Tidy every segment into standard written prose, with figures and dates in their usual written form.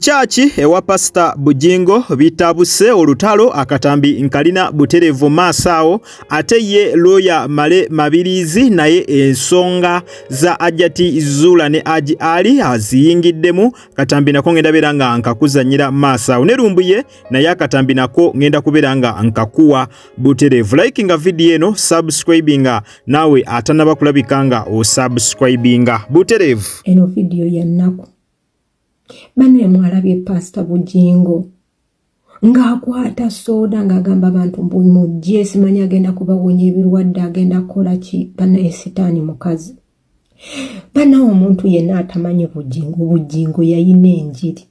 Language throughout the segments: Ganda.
Kyaki ewa Pasita Bugingo bitabuse olutalo, akatambi nkalina butereevu maaso awo. Ate ye looya Male Mabiriizi naye ensonga za Ajati Zuula ne Aji Ali aziyingiddemu. Katambi nako ngenda beera nga nkakuzanyira maaso awo, ne Lumbuye naye akatambi nako ngenda kubeera nga nkakuwa butereevu. Likinga vidiyo eno, subscribinga naawe atanaba kulabika nga osubscribinga butereevu. Eno vidiyo ya nnaku. Banaye, mwalabye Pasita Bugingo ng'akwata sooda ng'agamba abantu mbu mujje, simanyi agenda kubawonya ebirwadde, agenda kukola ki? Banaye, sitaani mukazi. Banawe, omuntu yenna atamanyi Bugingo, Bugingo yayina enjiri.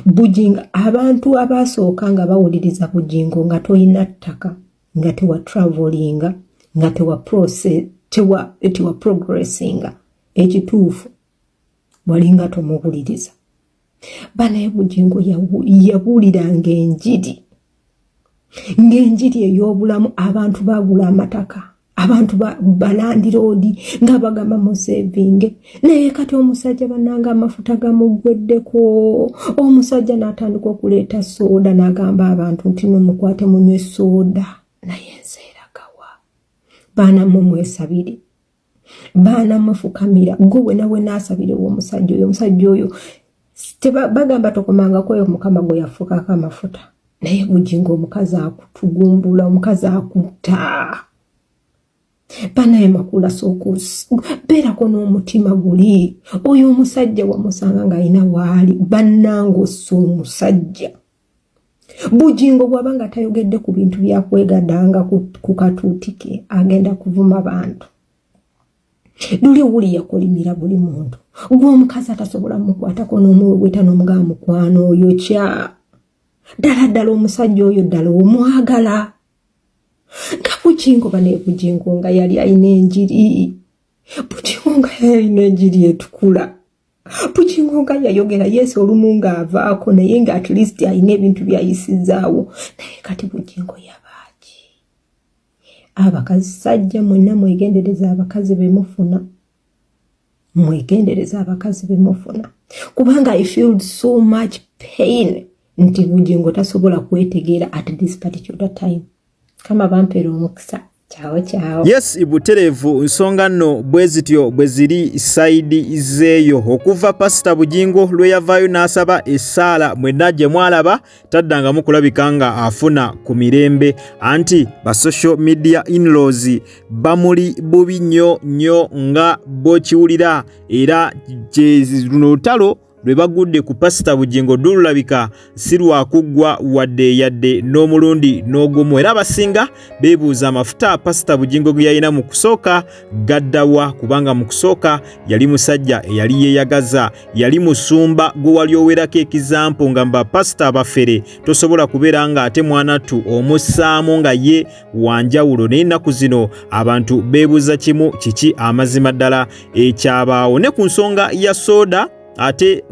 Bugingo, abantu abasooka nga bawuliriza Bugingo nga toyina ttaka, nga tewa travelinga, nga tewa process, tewa progressinga, ekituufu walinga tomuwuliriza. Banaye, Bugingo yabuuliranga enjiri, ng'enjiri ey'obulamu. Abantu bagula amataka, abantu ba landlord nga bagamba musevinge. Naye kati omusajja, bannanga, amafuta gamuggweddeko. Omusajja n'atandika okuleeta sooda n'agamba abantu nti nomukwate munywe sooda. Naye enseeragawa? Baana mmwe, mwesabire. Baana mmwe, fukamira. Gwe wena wena asabirewo omusajja oyo. Omusajja oyo bagamba tokomangako oyo Mukama gwe yafukako amafuta. Naye Bugingo, omukazi akutugumbula, omukazi akutta. Banaye, Makula, sooka beerako n'omutima guli. Oyo omusajja wamusanga ng'alina waali. Bannanga, ossa omusajja Bugingo bw'aba nga tayogedde ku bintu byakwegadanga ku katuuti ke, agenda kuvuma bantu. Luli wuli yakolimira buli muntu. Gwe omukazi atasobola mukwatako n'omuweweta n'omugamba mukwano, oyo kya ddala ddala omusajja oyo ddala omwagala nga Bugingo. Bane, Bugingo nga yali alina enjiri. Bugingo nga yali alina enjiri etukula. Bugingo nga yayogera yesu olumu ng'avaako, naye nga at least alina ebintu byayisizaawo. Naye kati Bugingo yabaaki? Abakazi sajja mwenna mwegendereza abakazi bemufuna, mwegendereza abakazi bemufuna, kubanga I feel so much pain nti Bugingo tasobola kwetegeera at this particular time. Kama bampeera omukisa. Kyawo kyawo. Yes, butereevu. Nsonga nno bwe zityo bwe ziri side zeeyo. Okuva Pasita Bugingo lwe yavaayo n'asaba essaala mwenna gye mwalaba, taddangamu kulabika nga afuna ku mirembe, anti ba social media inlaws bamuli bubi nnyo nnyo nga bw'okiwulira. Era luno lutalo lwe bagudde ku Pasita Bugingo lulabika si lwakuggwa wadde yadde n'omulundi n'ogumu. Era abasinga beebuuza amafuta Pasita Bugingo ge yalina mu kusooka gaddawa, kubanga mu kusooka yali musajja eyali yeeyagaza, yali musumba gwe wali owerako ekizampo nga mba pasita abafere tosobola kubeera nga ate mwanattu omussaamu nga ye wanjawulo. Naye ennaku zino abantu beebuuza kimu, kiki amazima ddala ekyabaawo? Ne ku nsonga ya sooda ate,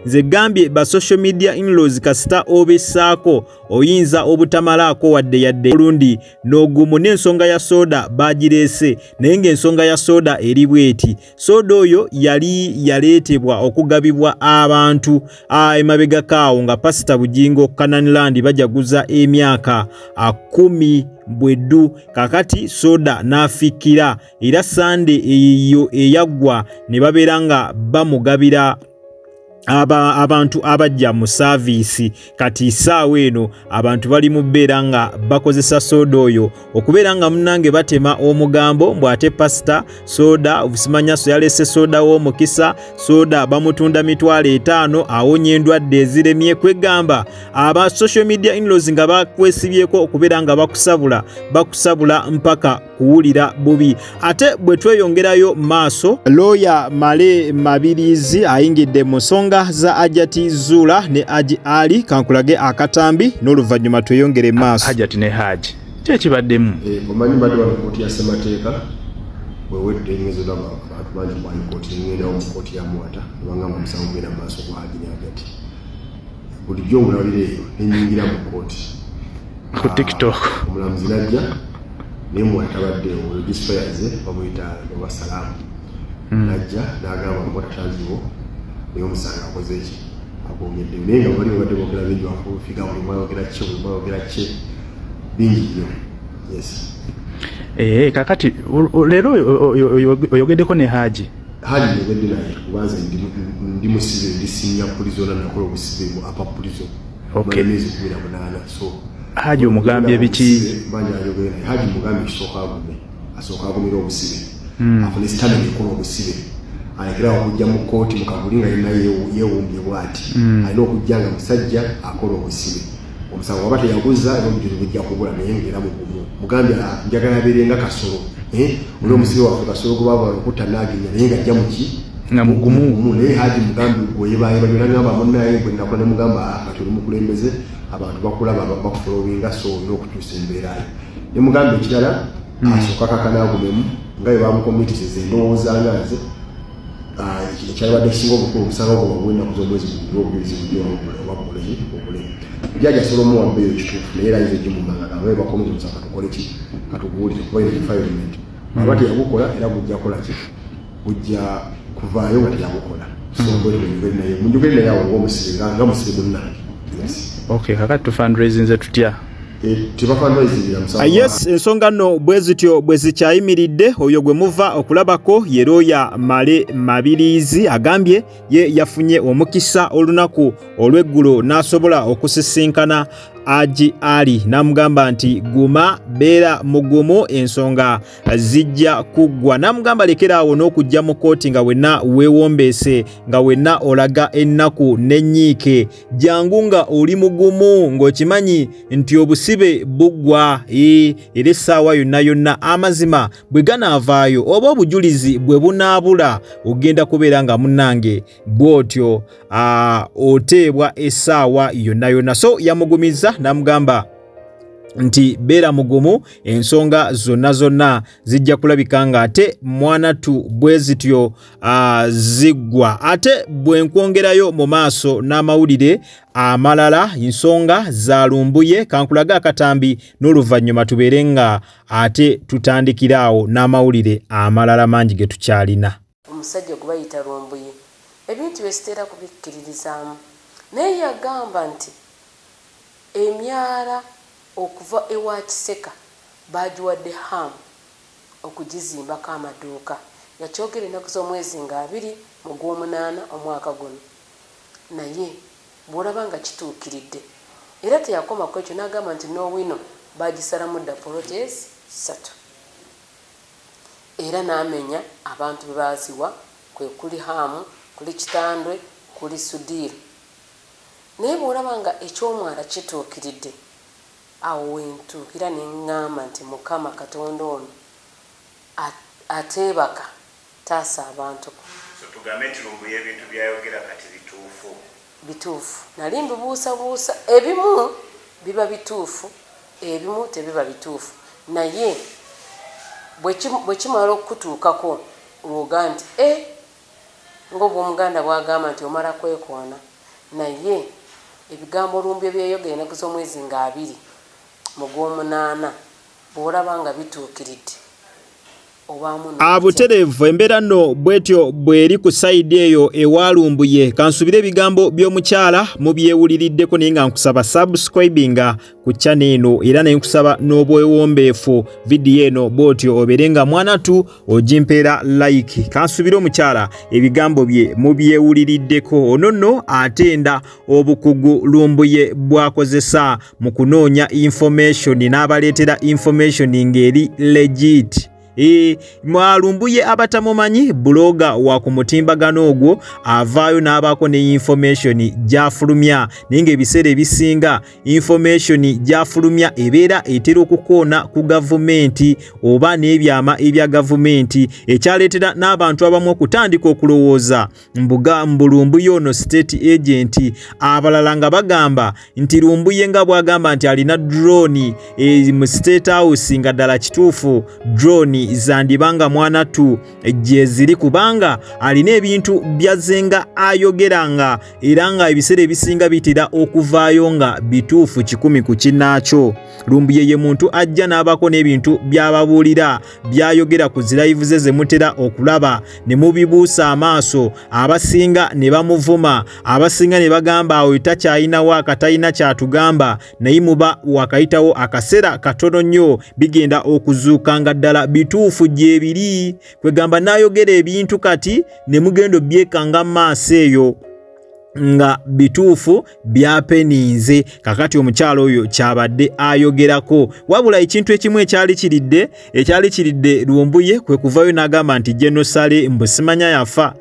nze gambye ba social media inlaws kasita obessaako oyinza obutamalaako wadde yadde olundi n'ogumu. N'ensonga ya sooda bagireese, naye ng'ensonga ya sooda eri bweti: sooda oyo yali yaleetebwa okugabibwa abantu emabegakaawo nga Pasita Bugingo Canaan bajaguza emyaka 10 bweddu. Kakati soda n'afikkira, era Sande eyo eyaggwa ne babeera nga bamugabira abantu abajja mu service. Kati saawa eno abantu bali mu bbeera nga bakozesa sooda oyo okubeera nga munnange batema omugambo mbu ate pasita sooda obusimanya so yalese sooda w'omukisa, sooda bamutunda 50,000, awonya endwadde eziremye. Kwegamba aba social media inlaws nga bakwesibyeko okubeera nga bakusabula, bakusabula mpaka kuwulira bubi. Ate bwe tweyongerayo maaso, looya Male Mabirizi ayingidde mu nsonga za Ajati Zuula ne Aji Ali. Kankulage akatambi n'oluvannyuma tweyongere maaso. Hajati ne Haji kyekibaddemu. Omanyi mbadde wano kooti ya Ssemateeka bwewedde, ngenze olaba abantu bangi mu High Court, nengendawo mu kooti ya Mwata, nebangamba omusango gugenda mu maaso gwa Haji ne Hajati. Bulijjo ngulabira eyo, nenyingira mu kooti ku TikTok. Omulamuzi najja, naye Mwata tabaddeewo. Registrar bamuyita oba Salaamu, najja n'agamba Mwata taliiwo, naye omusango akoze eki? Agongeddeyo, naye nga bali babadde boogera bingi, bafuufiga buli mwayogera ki, buli mwayogera ki, bingi nnyo, yes. Kakati leero oyogeddeko ne Haji? Haji njogedde naye, kubanza ndi musibe, ndi senior prisoner, nakola obusibe mu upper prison emyezi 18, so Haji omugambye biki? Banja ayogere naye. Haji mugambye ekisooka agume, asooka agumire obusibe, afune stamina ekola obusibe, alekerawo okujja mu kooti mu kaguli nga yenna yeewumbye bwati. Alina okujja nga musajja akola obusibe. Omusango waba teyaguza, era obujulizi bujja kubula, naye ngaera mugumu. Mugambye, "Ah, njagala abeere nga Kasolo. Eh, oli omusibe waffe Kasolo gwe baabala okutta naaginya, naye nga ajja muki?" Nga mugumu. Naye Haji mugambye gweyebayebanyo, nagamba munaye gwe nakola ne mugamba, "Ah, kati oli mukulembeze, abantu bakulaba, bakufollowinga, so olina okukyusa embeerayo." Ne mugamba ekirala, asooka kakana agumemu nga bwe bamukomitisiza. Endowooza nga nze, ah, ekyalibadde kisinga obukulu, omusango gwo baguwa ennaku z'omwezi gubiri, obujulizi bujje obakoleki obule. Jaji asobola omuwa bbeeyo kituufu, naye era ayinza ogimumanga nga bakomiza omusango, katukole ki, katuguwulire, kuba ino defilement aba teyagukola, era gujja kola ki, gujja kuvaayo nga teyagukola. So bwetyo naye munjogere naye awo ng'omusibe, nga musibe munnange, yes. Okay, kakati tufundraisinze tutya? Tebafundraisingira musango. Yes, ensonga nno bwe zityo bwe zikyayimiridde. Oyo gwe muva okulabako ye looya Male Mabiriizi, agambye ye yafunye omukisa olunaku olw'eggulo n'asobola okusisinkana Haji Ali, n'amugamba nti guma, beera mugumu, ensonga zijja kuggwa. N'amugamba lekeraawo n'okujja mu kkooti nga wenna weewombeese, nga wenna olaga ennaku n'ennyiike. Jangu nga oli mugumu, ng'okimanyi nti obusibe buggwa, era essaawa yonna yonna amazima bwe ganaavaayo oba obujulizi bwe bunaabula, ogenda kubeera nga munnange bw'otyo oteebwa essaawa yonna yonna. So yamugumiza n'amugamba nti beera mugumu, ensonga zonna zonna zijja kulabika nga ate mwanatu bwe zityo ziggwa. Ate bwe nkwongerayo mu maaso n'amawulire amalala, nsonga za Lumbuye, kankulaga akatambi n'oluvannyuma tubeere nga ate tutandikira awo n'amawulire amalala mangi ge tukyalina. Omusajja gwe bayita Lumbuye, ebintu bye sitera kubikkiririzaamu, naye yagamba nti emyala okuva ewa Kiseka bagiwadde Ham okugizimbako amaduuka. Yakyogera ennaku z'omwezi nga 20 mu gw'omunaana omwaka guno, naye bw'olaba nga kituukiridde. Era teyakoma ku ekyo, n'agamba nti n'Owino bagisalamu dda polots 3, era n'amenya abantu be baaziwa, kwe kuli Hamu, kuli Kitandwe, kuli Sudiiru. Naye bw'olaba nga eky'omwala kituukiridde, awo wentuukira ne ŋŋamba nti Mukama Katonda ono ateebaka, taasa abantu. So tugambe nti Lumbuye ebintu byayogera kati bituufu? Bituufu. Nali mbibuusabuusa. Ebimu biba bituufu, ebimu tebiba bituufu, naye bwe kimala okukutuukako lwoga nti e ng'obwomuganda bwagamba nti omala kwekoona. Naye ebigambo Lumbuye byeyogera ennaku z'omwezi nga 20 mu gw'omunaana, bw'olaba nga bituukiridde, obaamu n'okutya. Abutereevu embeera nno bwetyo bw'eri ku side eyo ewalumbuye. Kansubire ebigambo by'omukyala mubyewuliriddeko, naye nga nkusaba subscribinga ku channel eno, era naye nkusaba n'obwewombeefu vidiyo eno bw'otyo obeere nga mwanatu ogimpeera like. Kansubire omukyala ebigambo bye mubyewuliriddeko. Ono nno atenda obukugu Lumbuye bw'akozesa mu kunoonya information n'abaleetera information ng'eri legit. Mwalumbuye abatamumanyi, blogger wa ku mutimbagano ogwo, avaayo n'abaako ne information gy'afulumya, naye ng'ebiseera ebisinga information gy'afulumya ebeera etera okukoona ku gavumenti oba n'ebyama ebya gavumenti, ekyaleetera n'abantu abamu okutandika okulowooza mbuga mbu Lumbuye ono state agent. Abalala nga bagamba nti Lumbuye nga bw'agamba nti alina drone mu State House, nga ddala kituufu drone. Side zandiba nga mwanattu gyeziri, kubanga alina ebintu byazzenga ayogera nga era nga ebiseera ebisinga bitera okuvaayo nga bituufu 100 ku kinnaakyo. Lumbuye ye muntu ajja n'abaako n'ebintu by'ababuulira, by'ayogera ku zi live ze ze mutera okulaba ne mubibuusa amaaso, abasinga ne bamuvuma, abasinga ne bagamba awo takyalinawo akatalina kyatugamba, naye muba wakayitawo akaseera katono nnyo bigenda okuzuuka nga ddala bituufu gyebiri. Kwegamba n'ayogera ebintu kati ne mugenda obyekanga mu maaso eyo nga bituufu byapeninze. Kakati omukyalo oyo kyabadde ayogerako. Wabula ekintu ekimu ekyali kiridde Lumbuye kwe kuvayo n'agamba nti Genosale mbu simanya yafa.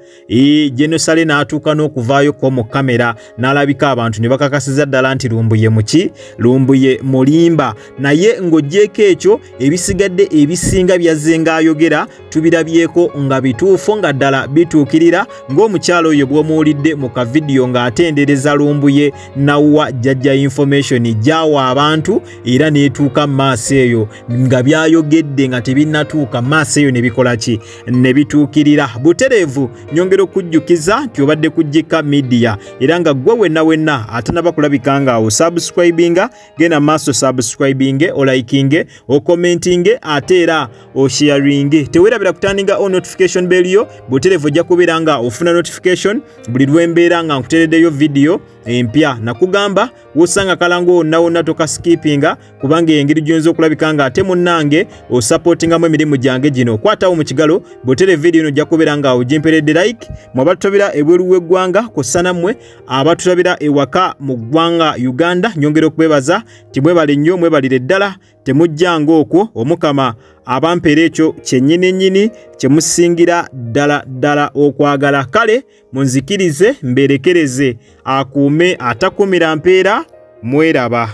Genosale n'atuuka n'okuvaayo ko mu kamera n'alabika abantu ne bakakasiza ddala nti Lumbuye muki, Lumbuye mulimba. Naye ng'oggyeeko ekyo, ebisigadde ebisinga byazzenga ayogera tubirabyeko nga bituufu, nga ddala bituukirira, ng'omukyalo oyo bw'omuwulidde mu kavidiyo ng'atendereza Lumbuye n'awwa jjajja information gy'awa abantu, era n'etuuka mu maaso eyo nga byayogedde nga tebinnatuuka maaso eyo ne bikola ki, ne bituukirira butereevu. Nyongera okujjukiza nti obadde ku Jika Media, era nga ggwe wenna wenna atanaba kulabika nga osubscribinga, genda maaso subscribinge, olikinge, okommentinge, ate era osharinge. Teweerabira kutandinga on notification bell yo butereevu, ojja kubeera nga ofuna notification buli lwembeera nga nkutereddeyo vidiyo empya. Nakugamba wosanga kalango wonna wonna tokaskipinga, kubanga engeri gy'oyinza okulabika nga ate munnange osupportingamu emirimu gyange gino. Kwatawo mu kigalo bw'otere vidiyo eno, ojja kubeera nga ogimperedde like. Mwe abatulabira ebweru w'eggwanga kw'ossa nammwe abatulabira ewaka mu ggwanga Uganda, nyongera okubebaza nti mwebale nnyo, mwebalire ddala, temujjanga okwo. Omukama abampeera ekyo kyennyini nnyini kye musingira ddala ddala okwagala. Kale munzikirize mberekereze, akuume atakuumira mpeera, mweraba.